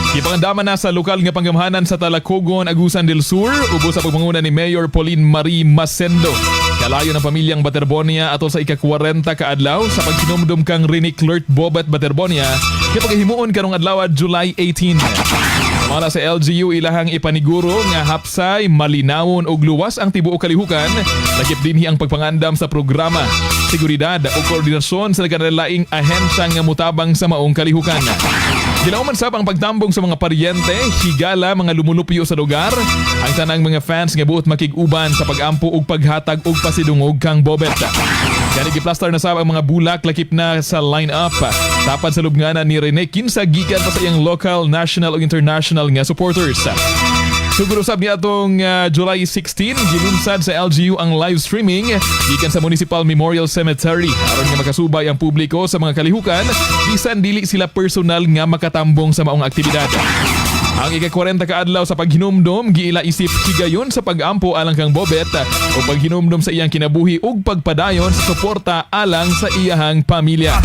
Gipangandaman na sa lokal nga panggamhanan sa Talacogon, Agusan del Sur, ubos sa pagpanguna ni Mayor Pauline Marie Masendo. Kalayo ng pamilyang Baterbonia atol sa ika-40 ka adlaw sa paghinumdum kang Rene Clert Bobet Baterbonia, kaya karong adlaw, July 18. Mala sa LGU, ilahang ipaniguro nga hapsay, malinawon ug luwas ang tibuok kalihukan, lakip dinhi ang pagpangandam sa programa, seguridad ug koordinasyon sa nagkalaing ahensya nga mutabang sa maong kalihukan. Gilauman sab ang pagtambong sa mga paryente, higala, mga lumulupyo sa lugar, ang tanang mga fans nga buot makig-uban sa pag-ampo ug paghatag og pasidungog kang Bobet. Gani giplastar na sab ang mga bulak lakip na sa line-up. Tapad sa lubnganan ni Rene, kinsa gikan pa sa iyang local, national ug international nga supporters. Sugod usab niadtong July 16, gilunsad sa LGU ang live streaming gikan sa Municipal Memorial Cemetery aron nga makasubay ang publiko sa mga kalihukan bisan dili sila personal nga makatambong sa maong aktibidad. Ang ika-40 ka adlaw sa paghinumdom giila isip higayon sa pag-ampo alang kang Bobet o paghinumdom sa iyang kinabuhi ug pagpadayon sa suporta alang sa iyahang pamilya.